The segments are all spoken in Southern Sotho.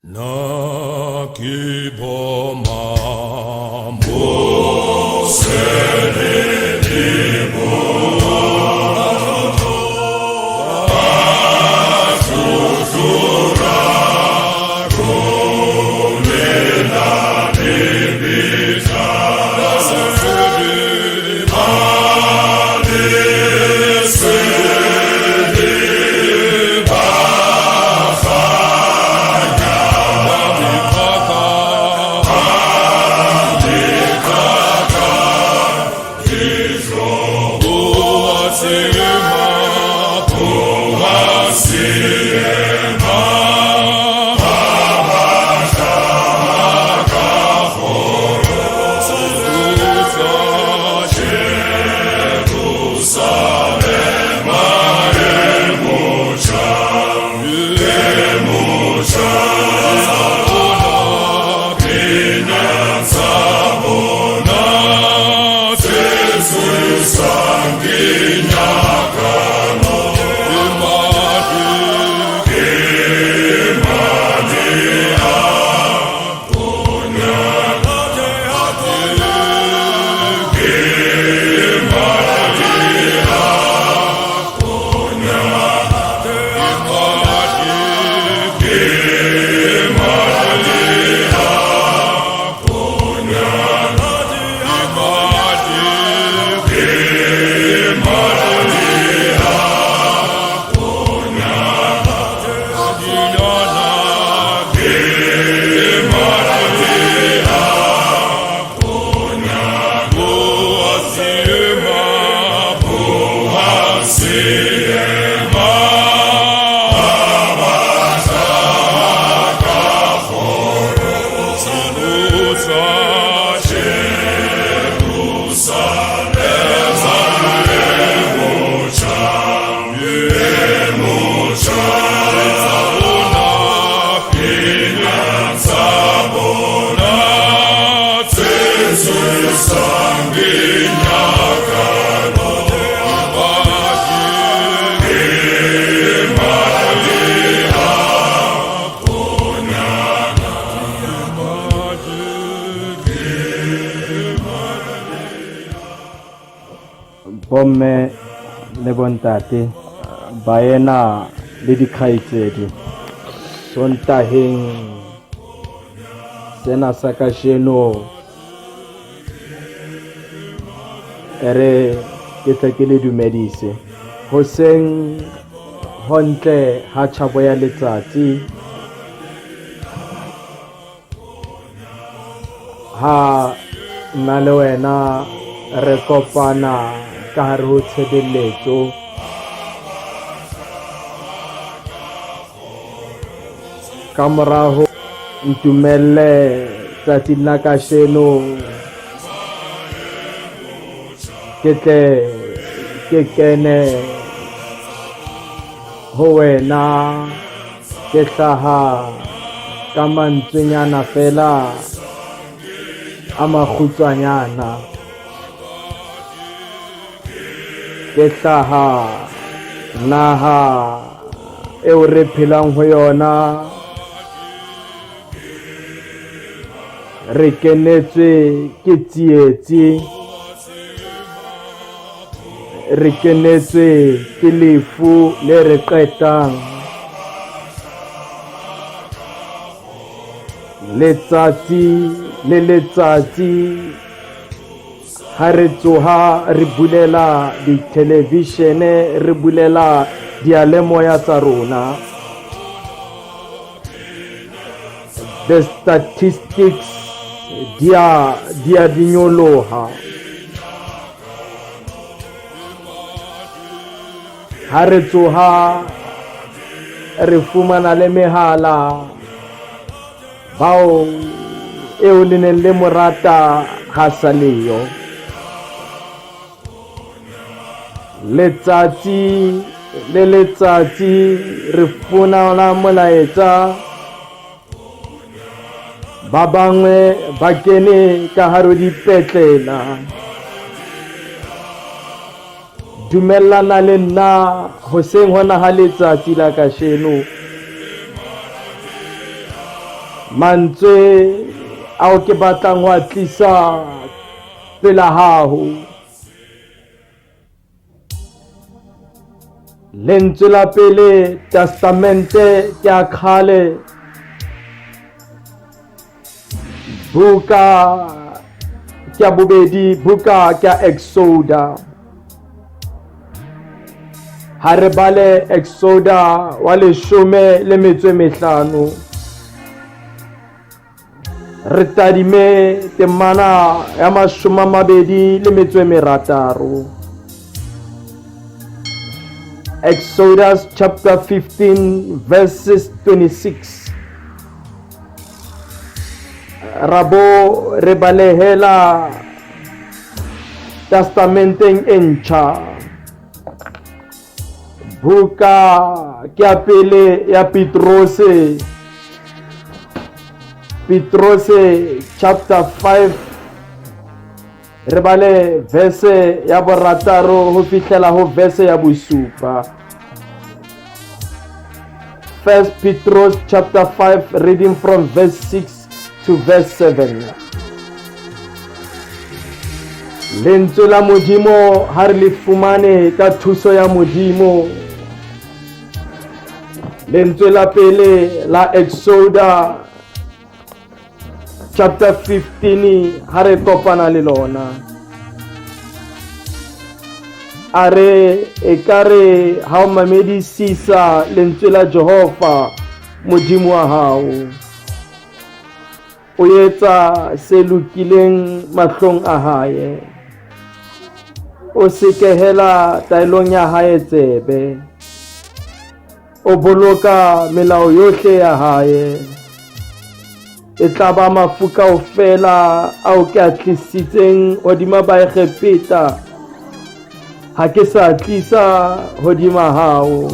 Na ke bomang Bomme le bontate, baena le dikgaitsedi, Sontaheng sena sa kajeno e re ke tle ke le dumedise. Hoseng hontle ha tjhabo ya letsatsi, ha nna le wena re kopana ka hare ho tshebeletso. Ka moraho ntumelle tsatsing la kasheno ke tle ke kene ho wena, ke hlaha ka mantswenyana fela a makgutswanyana, ke hlaha naha eo re phelang ho yona, re kenetswe ke tsietsi, re kenetswe ke lefu le re qetang. Letsatsi le letsatsi ha re tsoha re bulela dithelevishene, re bulela diyalemoya tsa rona. The statistics di a di a di nyoloha. Ha re tsoha re fumana le mehala bao eo le neng le mo rata ha sa leyo. Letsatsi le letsatsi re fumana molaetsa, ba bangwe ba kene ka hare ho dipetlela. Dumellana le nna hoseng hona ha letsatsi la kasheno. Mantswe ao ke batlang ho a tlisa pela hao. Lentswe la pele Testamente ke ya kgale buka ke ya bobedi buka ke ya Exoda. Ha re bale Exoda wa leshome le metso e mehlano. Re tadime temana ya mashome a mabedi le metso e merataro. Exodus chapter 15 verses 26. Rabo re balehela testamenteng e ntjha. Buka ke ya pele ya Petrose. Petrose chapter 5 re bale verse ya borataro ho fihlela ho verse ya bosupa. First Petros chapter 5 reading from verse 6 to verse 7. Lentswe la Modimo ha re le fumane ka thuso ya Modimo. Lentswe la pele la Exoda chapter 15 ha re kopana le lona. A re ekare ha o mamedisisa lentswe la Jehova Modimo wa hao, o etsa se lokileng mahlong a hae, o sekehela taelong ya hae tsebe, o boloka melao yohle ya hae, e tla ba mafu kaofela ao ke a tlisitseng hodima Baegepeta, ha ke sa tlisa hodima hao,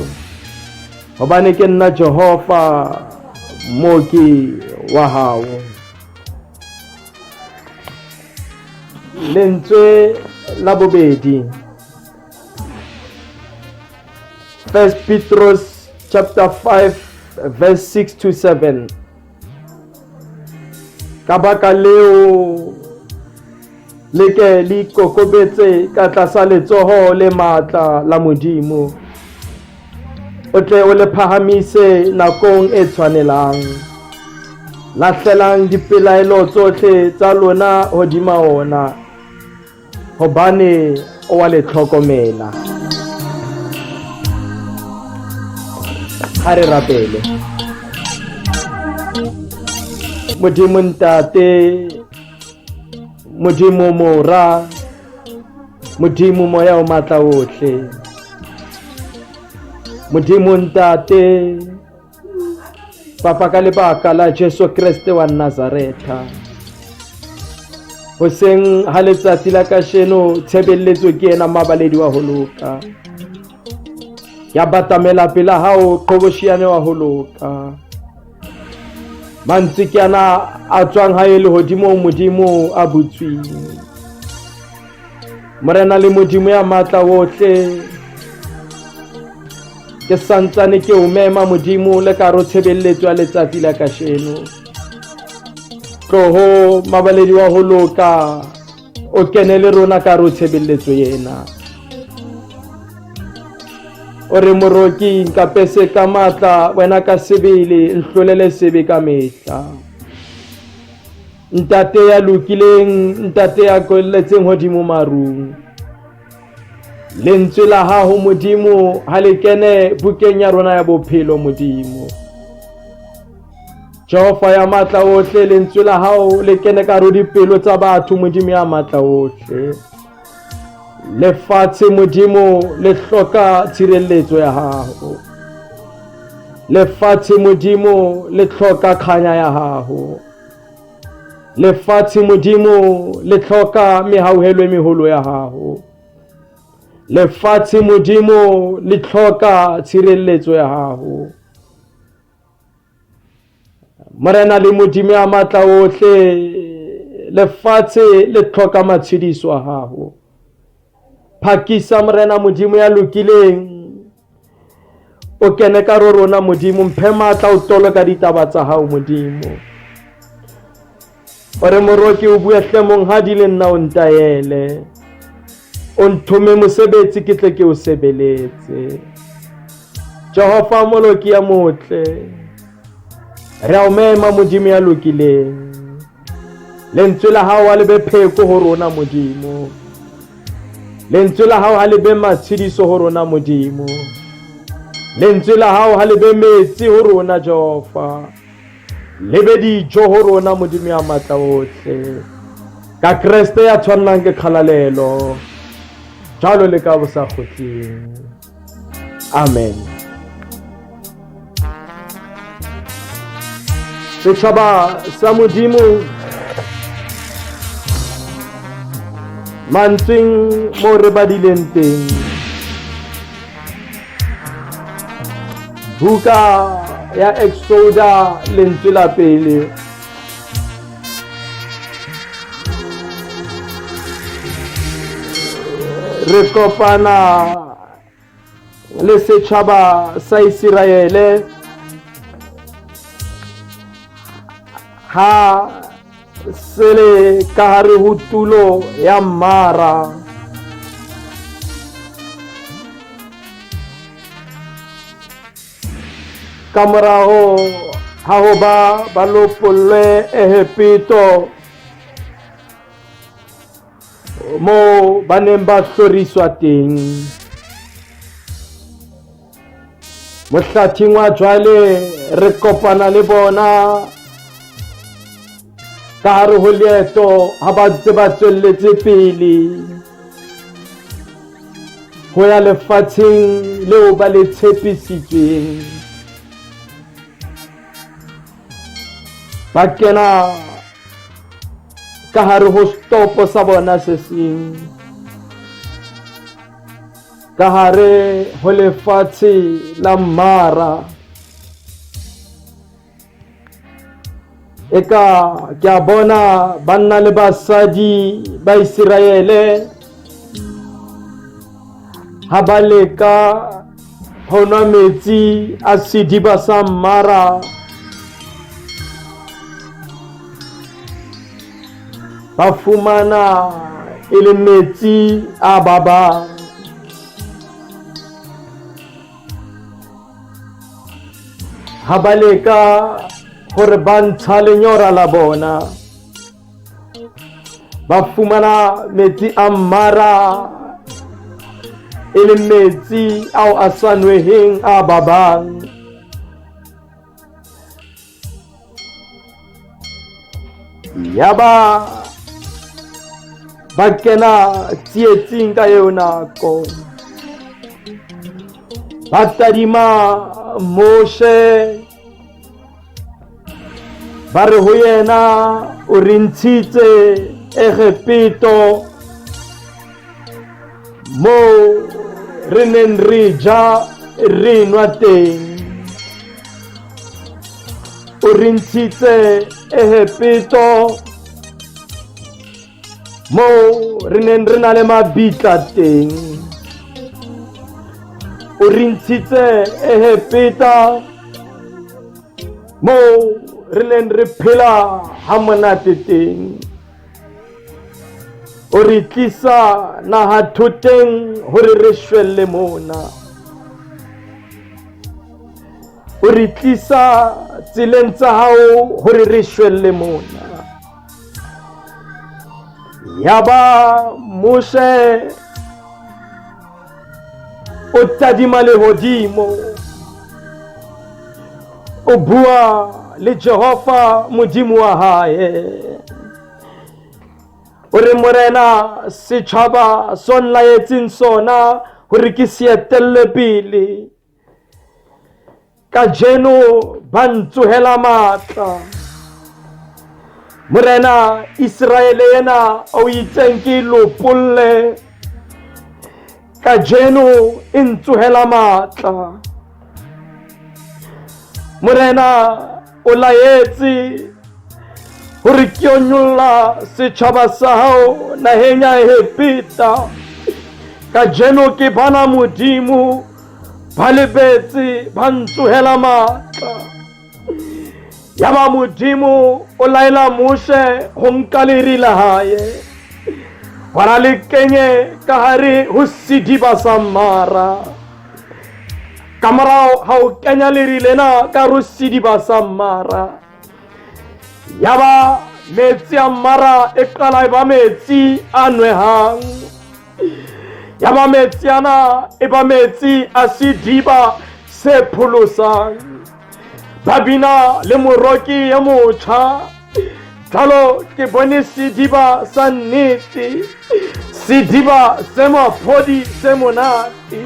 hobane ke nna Jehova mooki wa hao. Lentswe la bobedi, First Petros chapter 5 verse 6 to 7. Ka baka leo le ke le ikokobetse ka tlasa letsoho le matla la Modimo, o tle o le phahamise nakong e tshwanelang. Lahlelang dipelaelo tsohle tsa lona hodima ona, hobane o wa le tlhokomela. Ha re rapele. Modimo Ntate, Modimo Mora, Modimo Moya o matla ohle. Modimo Ntate, Papa ka lebaka la Jesu Kreste wa Nazaretha. Hoseng ha letsatsi la kasheno tshebeletso ke ena mabaledi wa ho loka. Ya batamela pela hao qhoboshiane wa ho loka. Mantswe ke ana a tswang hae lehodimong Modimo a butsweng. Morena le Modimo ya matla wohle, ke santsane ke o mema Modimo le karo tshebeletso ya letsatsi la kasheno. Tloho mabaledi wa ho loka, o kene le rona karo tshebeletso ena. O re moroki nkapese ka matla, wena ka sebele nhlolele sebe ka mehla. Ntate ya lokileng, ntate ya kolletseng hodimo marung. Lentswe la hao Modimo ha le kene bukeng ya rona ya bophelo Modimo. Jehova ya matla ohle, lentswe la hao le kene ka hare dipelo tsa batho Modimo ya matla ohle. Lefatshe Modimo le hloka tshireletso ya hao. Lefatshe Modimo le hloka kganya ya hao. Lefatshe Modimo le hloka mehauhelo e meholo ya hao. Lefatshe Modimo le hloka tshireletso ya hao. Morena le Modimo ya matla ohle, lefatshe le hloka matshediso a hao. Phakisa Morena Modimo ya lokileng, o kene ka ro rona Modimo, mphe matla o toloka ditaba tsa hao Modimo. O re moroki o bue hle monghadi le nna o ntaele. O nthome mosebetsi ke tle ke o sebeletse. Jehova moloki ya motle. Re a o mema Modimo ya lokileng. Lentswe la hao a le be pheko ho rona Modimo. Lentswe la hao ha le be matshediso ho rona Modimo. Lentswe la hao ha le be metsi ho rona Jehova. Le be dijo ho rona Modimo ya matla ohle. Ka Kreste ya tshwannang ke kgalalelo. Jwalo le ka bosakgutleng. Amen. Setjhaba sa Modimo mantsweng mo re badileng teng buka ya Exoda lentswe la pele re kopana le setjhaba sa Iseraele ha se le ka hare ho tulo ya Mara. Ka morago ha ho ba ba lopollwe Egepito moo ba neng ba hloriswa teng. Mohlathing wa jwale re kopana le bona ka hare ho leeto ha ba ntse ba tswelletse pele ho ya lefatsheng leo ba le tshepisitsweng. Ba kena ka hare ho setopo sa bona se seng ka hare ho lefatshe la Mara. Eka ke a bona banna le basadi ba Iseraele ha ba leka ho nwa metsi a sediba sa Mara. Ba fumana e le metsi a babang. Ha ba leka hore ba ntsha lenyora la bona, ba fumana metsi a Mara e le metsi ao a sa nweheng a babang. Yaba ba kena tsietsing ka eo nako. Ba tadima Moshe ba re ho yena o re ntshitse Egepito moo re neng re ja re nwa teng. O re ntshitse Egepito moo re neng re na le mabitla teng. O re ntshitse Egepeta moo re neng re phela ha monate teng. O re tlisa naha thoteng hore re shwelle mona. O re tlisa tseleng tsa hao hore re shwelle mona. Yaba Moshe o tadima lehodimo, o bua le Jehova Modimo wa hae. O re Morena setjhaba so nlaetseng sona hore ke se etelle pele. Kajeno ba ntsohela matla. Morena Iseraele ena o itseng ke lopolle kajeno e ntsohela matla. Morena o laetse hore ke yo nyolla setjhaba sa hao naheng ya Egepeta. Kajeno ke bana Modimo ba lebetse ba ntsohela matla. Yaba Modimo o laela Moshe ho nka leri la hae hore a le kenye ka hare ho sediba sa Mara. Ka morao ha o kenya leri lena ka hare ho sediba sa Mara, yaba metsi a Mara e qala e ba metsi a nwehang. Yaba metsi ana e ba metsi a sediba se pholosang. Ba bina le moroki e motjha jalo ke bone sediba sa nnete, sediba se maphodi se monate,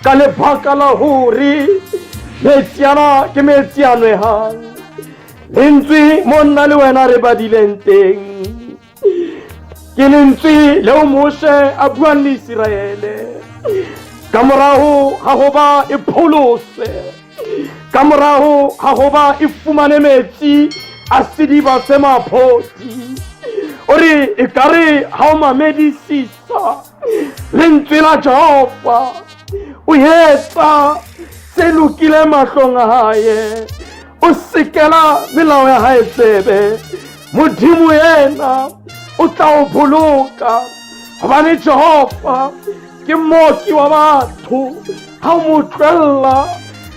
ka lebaka la hore metsi ana ke metsi a nwehang. Lentswe mo nna le wena re badileng teng ke lentswe leo Moshe a buang le Iseraele ka morago ga go ba e pholoswe, ka morago ga go ba e fumane metsi a sediba se maphoti. O re e ka re ga o mamedisisa lentswe la Jehova, o etsa se lokile mahlong a hae, o sekela melao ya hae tsebe, Modimo yena o tla o boloka, gobane Jehova ke mooki wa batho. Ha o mo tlwella,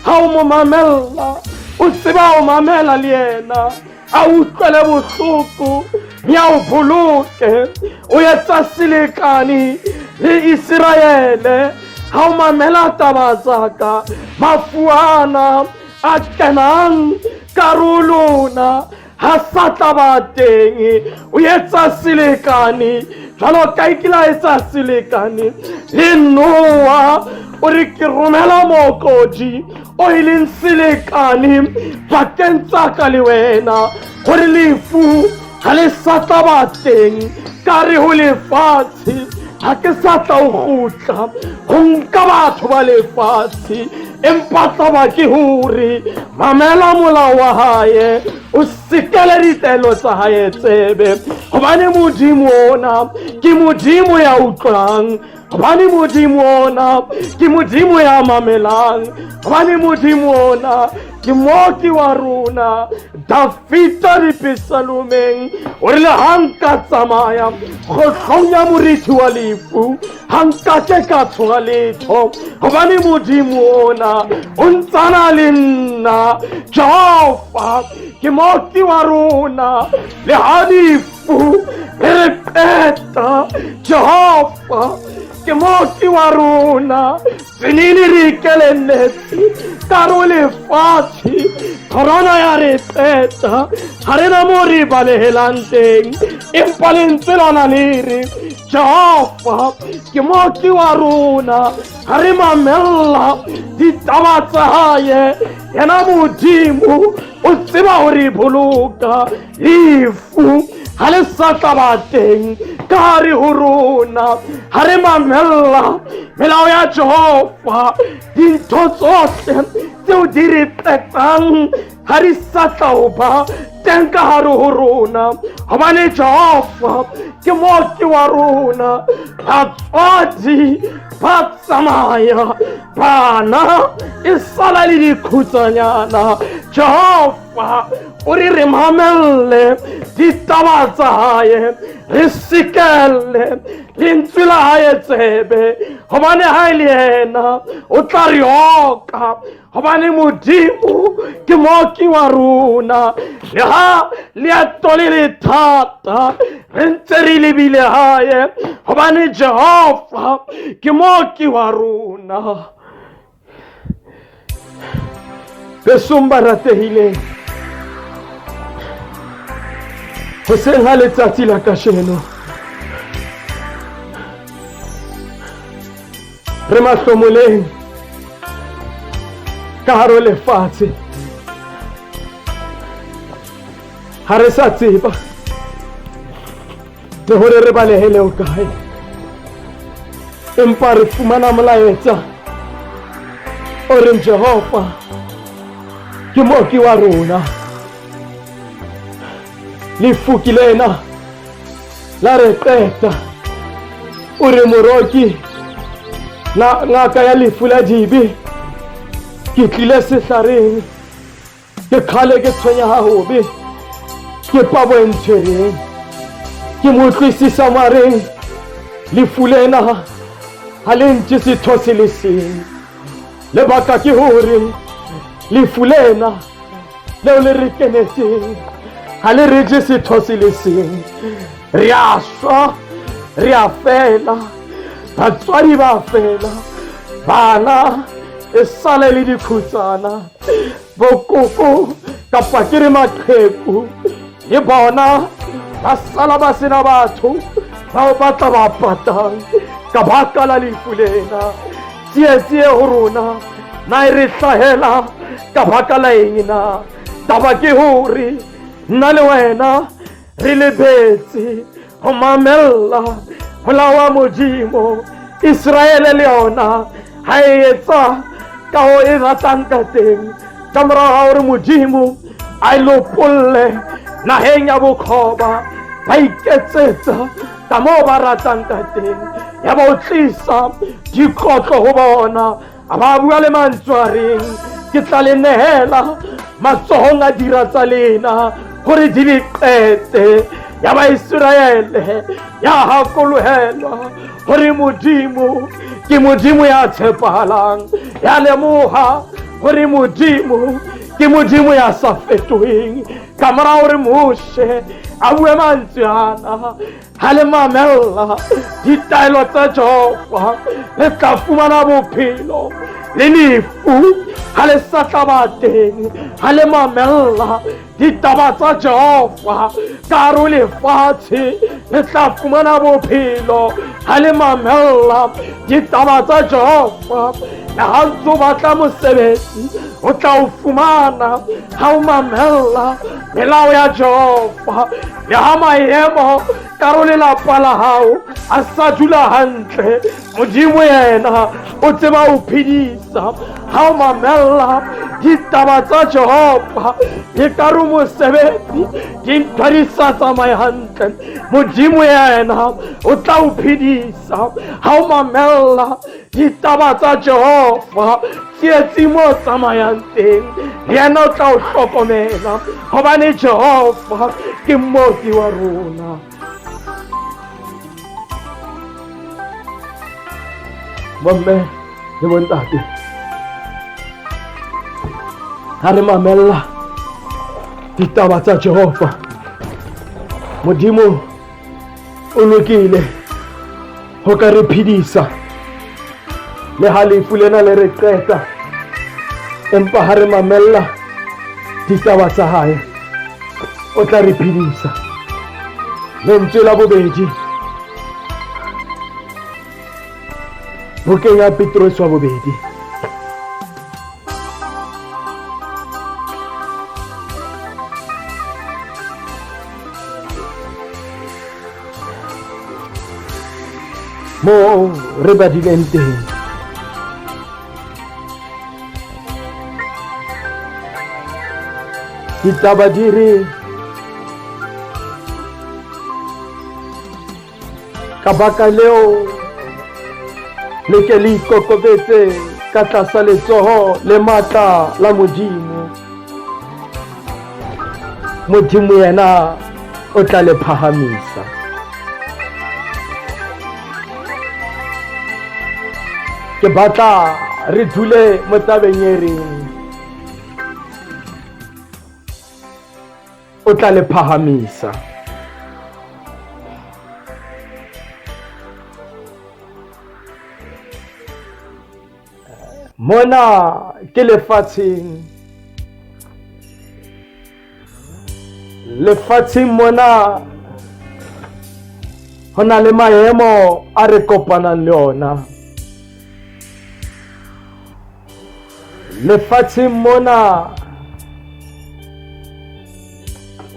ha o mo mamella, o tseba o mamela le yena, a utlwele bohloko mme a o boloke. O etsa selekane le Iseraele, ha o mamela taba tsa ka, mafu ana a kenang karolona ha sa tla ba teng. O etsa selekane jwalo ka e kile a etsa selekane le Noa, o re ke romela mookodi o e leng selekane pakeng tsa ka le wena, gore lefu ga le sa tla ba teng ka re ho lefatshe. Ga ke sa tla o gotla go nka batho ba lefatshe, empa taba ke hore mamela molao wa hae, o sekele ditaelo tsa hae tsebe, gobane Modimo ona ke Modimo ya utlwang, gobane Modimo ona ke Modimo ya mamelang, gobane Modimo ona ke mooki wa rona. Dafita dipesalomeng o rile, ha nka tsamaya kgohlong ya morithi wa lefu, ha nka ke ka tshoga letho, gobane Modimo ona o ntsana le nna. Jehova ke mooki wa rona, le ha lefu le re qeta, Jehova ke mooki wa rona. Tsenene re ikelelletse ka ro lefatshe, corona ya re qeta, ga re na mo re balehelang teng, empa lentswe lona le re Jehova ke mooki wa rona. Ga re mamella ditaba tsa hae, yena Modimo o tseba ho re boloka. Lefu ga le sa tla ba teng ka gare ho rona ga re mamella melao ya Jehova. Dintho tsohle tseo di re qetang ga di sa tla ho ba teng ka gare ho rona, gobane Jehova ke mooki wa rona. Batswadi ba tsamaya, bana e sala le dikhutsanyana. Jehova o re re mamelle ditaba tsa hae, re sekelle lentswe la hae tsebe, gobane ha e le yena o tla re oka, gobane Modimo ke mooki wa rona. Le ha leeto le le thata, re ntse re lebile hae, gobane Jehova ke mooki wa rona. Besong ba ratehileng, hoseng ha letsatsi la kasheno re mahlomoleng ka haro lefatshe, ha re sa tseba le hore re balehele o kae, empa re fumana molaetsa o reng Jehova ke mooki wa rona. Lefu ke lena la re qeta, o re moroki na ngaka ya lefu la dibe, ke tlile sehlareng. Ke kgale ke tshwenyeha hobe, ke pabo e ntshwereng. Ke mo utlwisisa mareng, lefu lena ha le ntše setho se le seng. Lebaka ke hore lefu lena leo le re kenetseng ha le re je setho se le seng. Re a swa, re a fela, batswadi ba fela, bana e sale le dikhutsana, bokoko kapa ke re maqheku le bona ba sala ba sena batho bao ba tla ba patang ka baka la lefu lena. Tsietsi e ho rona na e re hlahela ka baka la eng na? Taba ke hore nna le wena re lebetse ho mamella molao wa Modimo. Iseraele le yona ha e etsa ka ho e ratang ka teng, ka morago ga gore Modimo a e lopolle naheng ya bokgoba, ba iketsetsa ka moo ba ratang ka teng, ya ba o tlisa dikotlo ho bona. A ba bua le mantswe a reng, ke tla le nehela matsohong a dira tsa lena gore di le qete. Ya ba Iseraele ya gakologelwa gore Modimo ke Modimo ya tshepahalang, ya lemoga gore Modimo ke Modimo ya sa fetoheng. Ka mora gore Moshe a bue mantswe ana, ha le mamella ditaelo tsa Jehova le tla fumana bophelo, le lefu ha le sa tla ba teng. Ha le mamella ditaba tsa Jehova ka hare ho lefatshe le tla fumana bophelo. Ha le mamella ditaba tsa Jehova, le ha ntse o batla mosebetsi o tla o fumana ha o mamella melao ya Jehova. Le ha maemo ka ro lelapa la hao a sa dula hantle, Modimo yena o tseba ho phedisa ha o mamella ditaba tsa Jehova. Le ka ro mosebetsi dintho di sa tsamaye hantle, Modimo yena o tla o phedisa ha o mamella ditaba tsa Jehova. Tsietsi mo tsamayang teng, le yena o tla o hlokomela, gobane Jehova ke mmoki wa rona. Bomme le bontate, ha re mamella ditaba tsa Jehova, Modimo o lokile ho ka re phedisa le ha lefu lena le re qeta, empa ha re mamella ditaba tsa hae o tla re phedisa. Lentswe la bobedi bukeng ya Petrose wa bobedi, moo re badileng teng, ditaba di re ka baka leo le ke le ikokobetse ka tlasa letsoho le matla la Modimo. Modimo yena o tla le phahamisa. Ke batla re dule mo tabeng e reng o tla le phahamisa. Mona ke lefatsheng, lefatsheng mona ho na le maemo a re kopanang le ona. Lefatsheng mona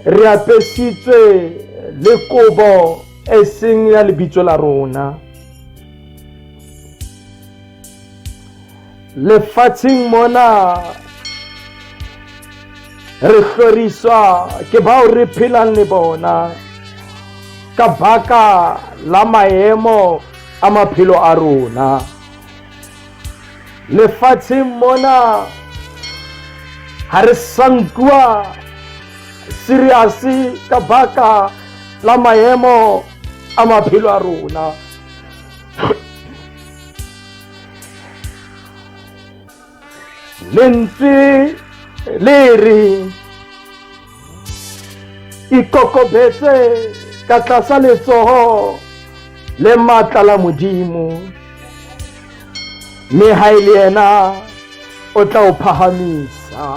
re apesitswe le kobo e seng ya lebitso la rona. Lefatsheng mona re hloriswa ke bao re phelang le bona ka baka la maemo a maphelo a rona. Lefatsheng mona Ha re sa nkuwa serious ka baka la maemo a maphelo a rona. Lentswe le re ikokobetse ka tlasa letsoho le matla la Modimo, mme ha e le yena o tla o phahamisa.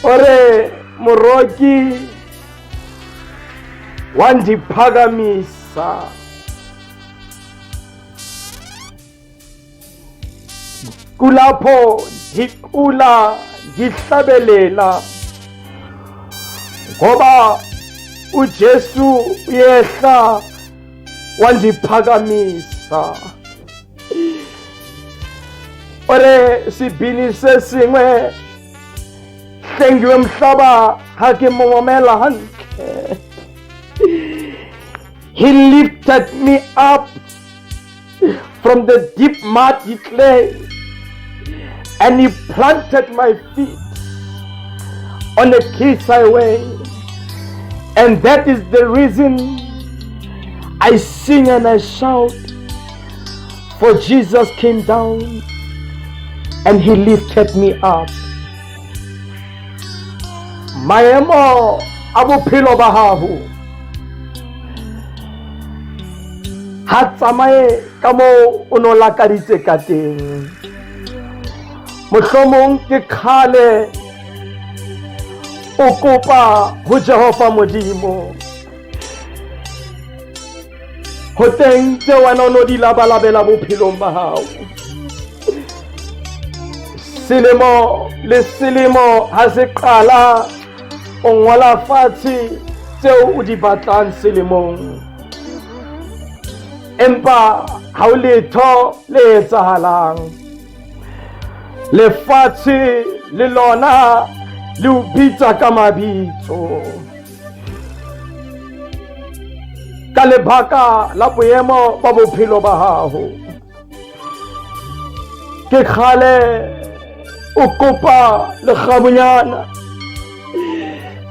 O re moroki wa ndiphakamisa. Kulapho ngicula ngihlabelela ngoba uJesu uyehla wandiphakamisa. Ore sebini se sengwe hlengiwe mhlaba ha ke mo mamela hantle. He lifted me up from the deep muddy clay and he planted my feet on a highway. And that is the reason I sing and I shout, for Jesus came down and he lifted me up. Maemo a bophelo ba gago ha tsamaye ka moo o no lakaditse ka teng. Mohlomong ke kgale o kopa ho Jehova Modimo, ho teng tse wena o no di labalabela bophelong ba hao. Selemo le selemo ha se qala o ngola fatshe tseo o di batlang selemong, empa ha o letho le etsahalang. Lefatshe le lona le o bitsa ka mabitso ka lebaka la boemo ba bophelo ba gago. Ke kgale o kopa lekgabunyana,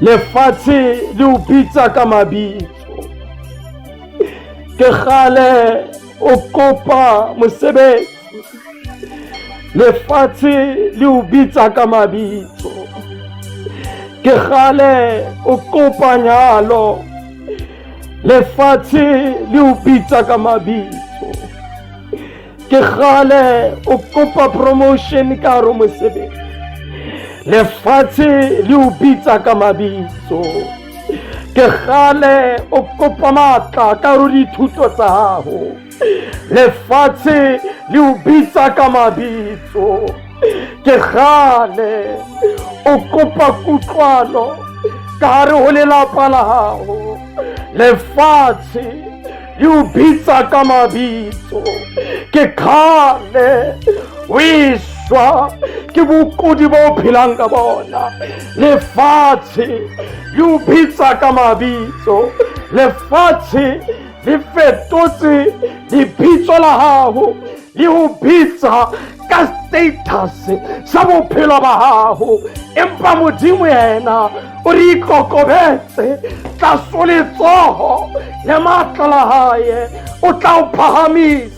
lefatshe le o bitsa ka mabitso. Ke kgale o kopa mosebetsi, lefatshe le o bitsa ka mabitso. Ke kgale o kopa nyalo, lefatshe le o bitsa ka mabitso. Ke kgale o kopa promotion ka hare mosebetsi, lefatshe le o bitsa ka mabitso. Ke kgale o kopa matla ka hare dithuto tsa gago, lefatshe le o bitsa ka mabitso. Ke kgale o kopa kutlwano ka hare ho lelapa la gago, lefatshe le o bitsa ka mabitso. Ke kgale o iswa ke bokodi bo o phelang ka bona, lefatshe le o bitsa ka mabitso. Lefatshe le fetotse lebitso la gago, le ho bitsa ka status sa bophelo ba gago, empa Modimo yena o re ikokobetse tlaso letsogo le maatla la gae, o tla o phahamisa.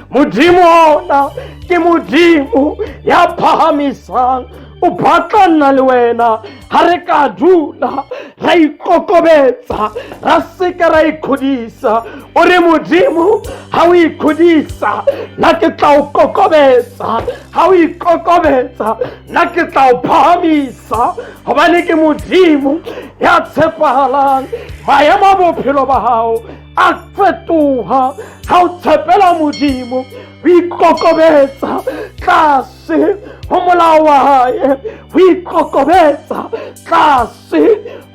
Modimo ona ke Modimo ya phahamisang, o batla nna le wena ha re ka dula ra ikokobetsa, ra seka ra ikgodisa. O re Modimo ha o ikgodisa, nna ke tla o kokobetsa, ha o ikokobetsa, nna ke tla o phahamisa, gobane ke Modimo ya tshepahalang. Maemo a bophelo ba gago a fetoga ha o tshepela Modimo, o ikokobetsa tlase ho molao wa hae, ho ikokobetsa tlase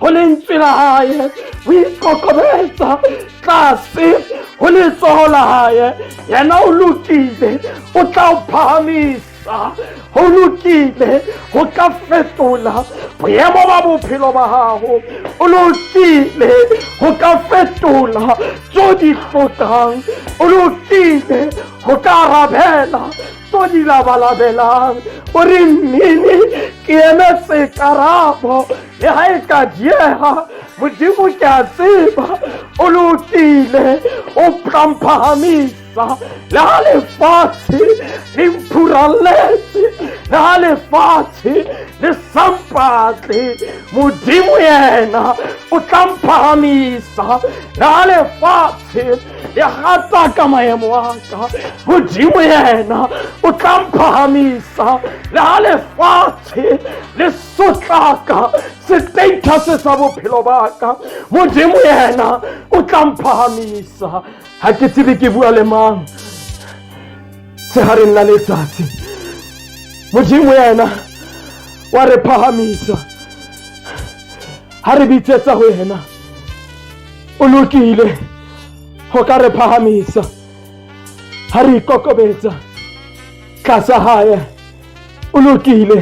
ho lentswe la hae, ho ikokobetsa tlase ho letsoho la hae. Yena o lokile, o tla o phahamisa. Ho lokile ho ka fetola boemo ba bophelo ba gago, o lokile ho ka fetola tso di hlokang, o lokile ho ka arabela. tso di labalabelang. O re mmini ke emetse karabo, le ha e ka dieha, Modimo ke a tseba o lokile, o tla mphahamisa. Le ha lefatshe le mphuralletse, le ha lefatshe le sa mpatle, Modimo yena o tla mphahamisa. Le ha lefatshe le gataka maemo a ka, Modimo yena o tla mphahamisa. Le ha lefatshe le sotlaka status sa bophelo ba ka, Modimo yena o tla mphahamisa. Ha ke tsebe ke bua le mang sehareng la letsatsi. Modimo yena wa re phahamisa ha re bitsetsa ho yena. O lokile ho ka re phahamisa ha re ikokobetsa tlasa hae. O lokile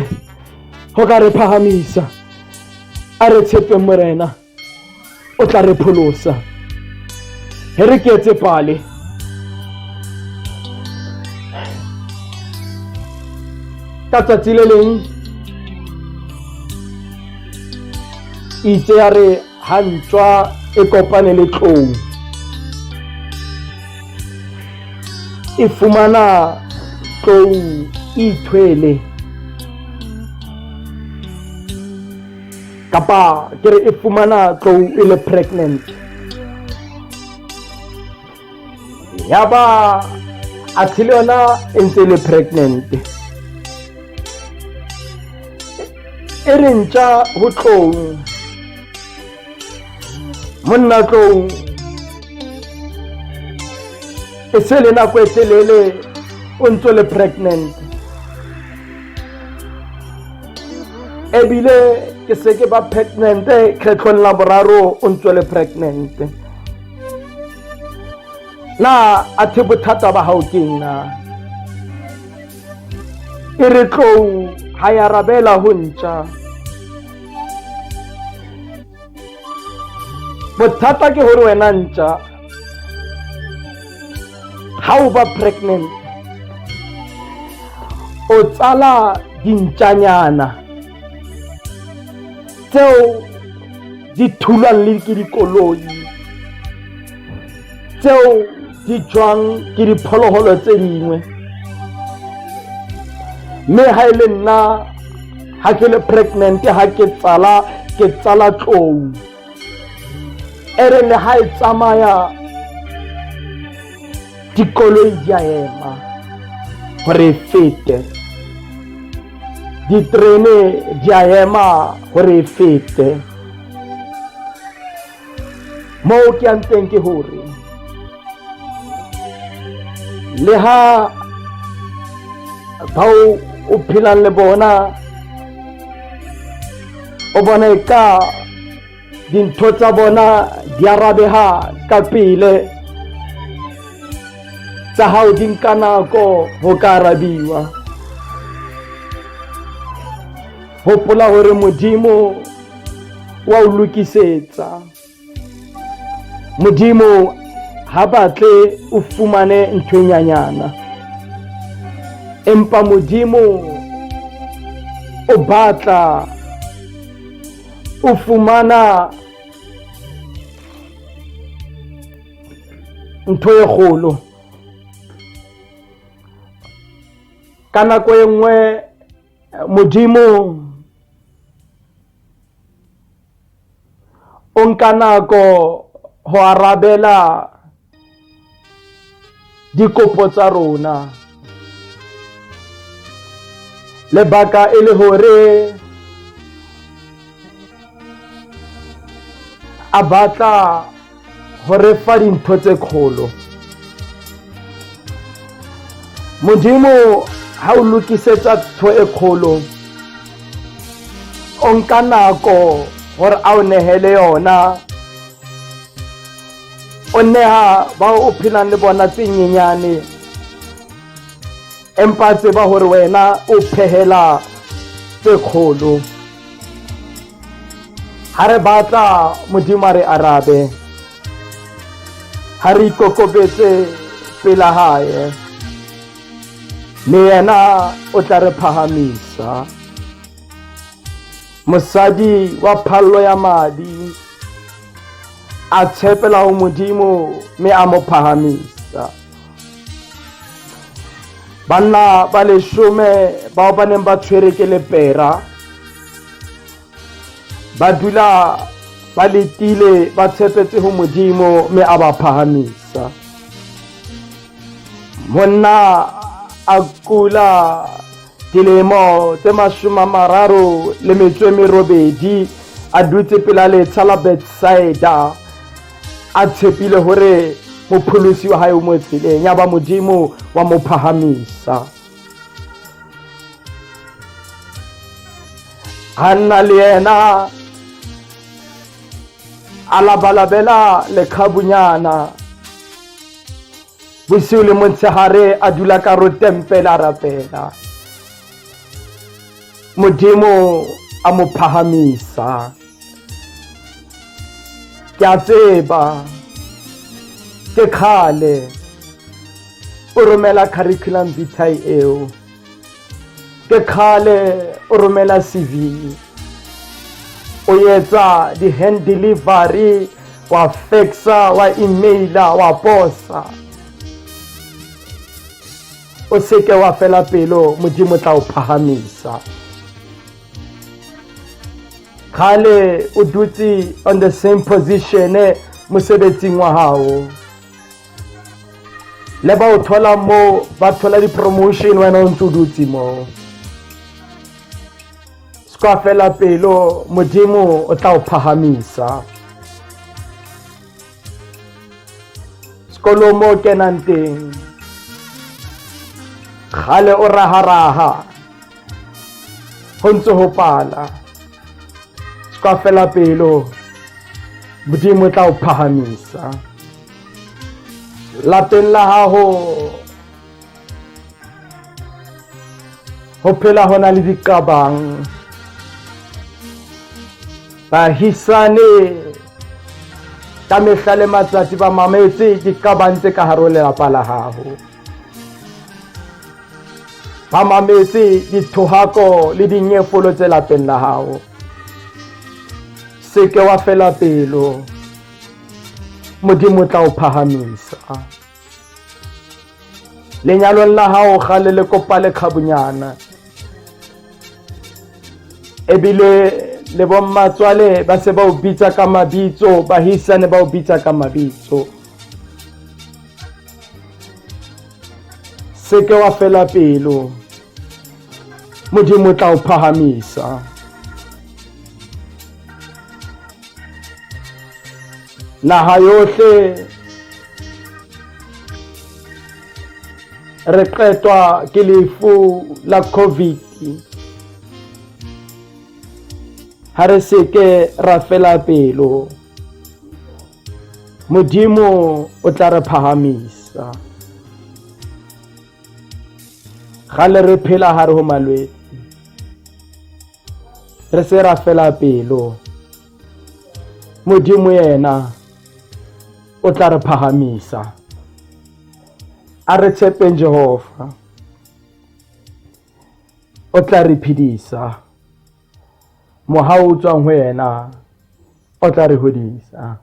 ho ka re phahamisa. A re tshepeng Morena, o tla re pholosa. He re ke etse pale. Ka tsatsi le leng itse ya re ha ntšwa e kopane le tlou, e fumana tlou e ithwele, kapa ke re e fumana tlou e le pregnant. Ya ba athe le yona e ntse e le pregnant. E re ntša ho tlou, monna tlou, e se le nako e telele o ntse le pregnant, ebile ke se ke ba pregnant kgetlhong la boraro o ntse le pregnant. Na athe bothata ba hao ke eng na? E re tlou ha ya rabela ho ntša. Bothata ke hore wena ntša ha o ba pregnant o tsala dintšanyana tseo di thulwang le ke dikoloi, tseo di jwang ke diphologolo tse dingwe. Mme ha e le nna ha ke le pregnant, ha ke tsala, ke tsala tlou e re le ha e tsamaya dikoloi di a ema gore e fete, diterene di a ema gore e fete. Moo ke yang teng ke hore le ha bao o phelang le bona o bona e ka dintho tsa bona di arabeha ka pele, tsa hao di nka nako ho ka arabiwa, hopola hore Modimo wa o lokisetsa. Modimo ha batle o fumane ntho e nyanyana, empa Modimo o batla o fumana ntho e kgolo. Ka nako e nngwe Modimo o nka nako ho arabela dikopo tsa rona, lebaka e le hore a batla ho re fa dintho tse kgolo. Modimo ha o lokisetsa ntho e kgolo, o nka nako gore a o nehele yona. O neha bao o phelang le bona tse nyenyane, empa tseba hore wena o phehela tse kgolo. Ha re batla Modimo a re arabe, ha re ikokobetse pela hae. Mme yena o tla re phahamisa. Mosadi wa phallo ya madi a tshepela ho Modimo mme a mo phahamisa. Banna ba leshome bao ba neng ba tshwere ke lepera ba dula ba letile ba tshepetse ho Modimo mme a ba phahamisa. Monna a kula dilemo tse 38 a dutse pela letsha la Bethsaida a tshepile hore mopholosi wa hae o mo tseleng, ya ba Modimo wa mo phahamisa. Hanna le yena a labalabela lekhabunyana bosiu le motshehare, a dula ka ro tempele a rapela. Modimo a mo phahamisa. Ke a tseba ke kgale o romela curriculum vitae eo, ke kgale o romela CV, o etsa di-hand delivery, wa faxa, wa emaila, wa posa. O seke wa fela pelo, Modimo tla o phahamisa. Kgale o dutse on the same position mosebetsing wa hao, le ba o thola mo ba thola di-promotion, wena o ntse o dutse mo. Se fela pelo, Modimo o tla o phahamisa. Sekolong mo o kenang teng, kgale o raharaha go ntse ho pala. Se fela pelo, Modimo o tla o phahamisa. Lapeng la gago ho phela ho na le diqabang, baahisane ka mehla le matsatsi ba mametse diqabang tse ka hare ho lelapa la gago, ba mametse dithohako le dinyefolo tse lapeng la gago. Se ke wa fela pelo, Modimo o tla o phahamisa. Lenyalong la gago gale le kopa lekgabunyana, ebile le bommatswale ba se ba o bitsa ka mabitso, bahisane ba o bitsa ka mabitso. Se ke wa fela pelo, Modimo o tla o phahamisa. Naha yohle re qetwa ke lefu la COVID, ha re seke ra fela pelo, Modimo o tla re phahamisa. Gale re phela hare ho malwetse, re se ra fela pelo, Modimo yena o tla re phahamisa. A re tshepeng Jehova, o tla re phedisa. Mohau o tswang ho yena o tla re hodisa.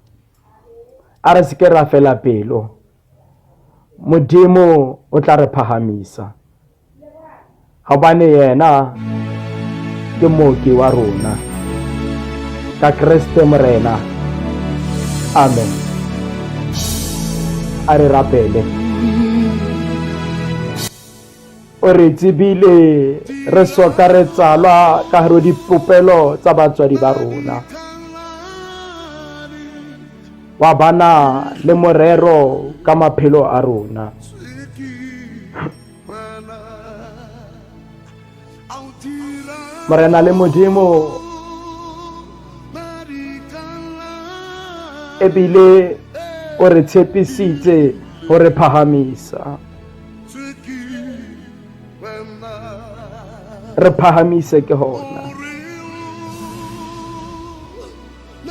A re seke ra fela pelo, Modimo o tla re phahamisa, gobane yena ke mooki wa rona. Ka Kreste Morena, amen. A re rapele. O re tsebile re soka re tsalwa ka hare dipopelo tsa batswadi ba rona, wa bana le morero ka maphelo a rona. Morena le Modimo, ebile o re tshepisitse ho re phahamisa. Re phahamise ke hona,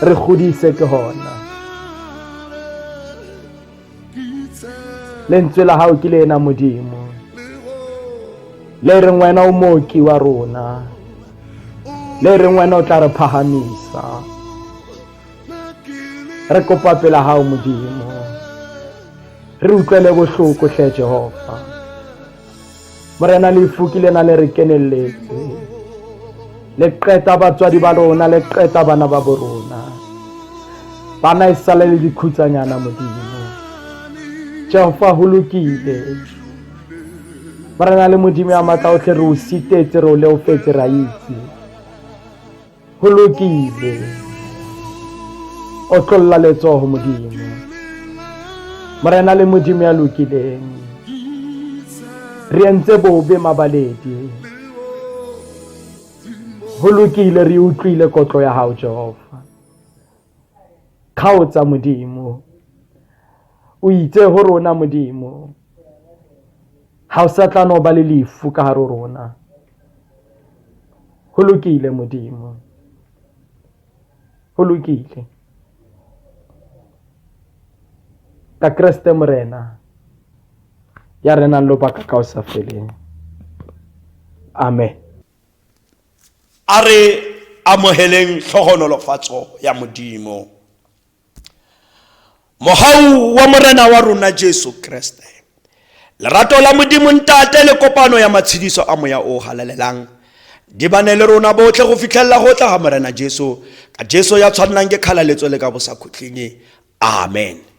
re kgodise ke hona. Lentswe la hao ke lena, Modimo. Le reng wena o mooki wa rona, le reng wena o tla re phahamisa. Re kopa pela hao Modimo, re utlwele bohloko hle Jehova. Morena, lefu ke lena le re kenelletse, le qeta batswadi ba rona, le qeta bana ba bo rona. Bana e sale le dikhutsanyana Modimo. Jehova, ho lokile. Morena le Modimo ya matla otlhe, re o sitetse, re o leofetse, ra itse. Ho lokile. Otlolla letsoho Modimo. Morena le Modimo ya lokileng. Re entse bobe mabaledi. Ho lokile, re utlwile kotlo ya hao Jehova. Kgaotsa Modimo. O itse ho rona Modimo, ha o sa tla no ba le lefu ka hare ho rona. Ho lokile Modimo. Ho lokile. Ka Kreste Morena ya renang lobaka ka o sa feleng. Amen. A re amoheleng hlohonolofatso ya Modimo. Mohau wa Morena wa rona Jesu Kreste, lerato la Modimo Ntate le kopano ya matshediso a Moya o Halalelang di bane le rona botle go fitlhelela go tla ga Morena Jesu, ka Jesu ya tshwannang ke kgalaletso le ka bosakhutleng. Amen.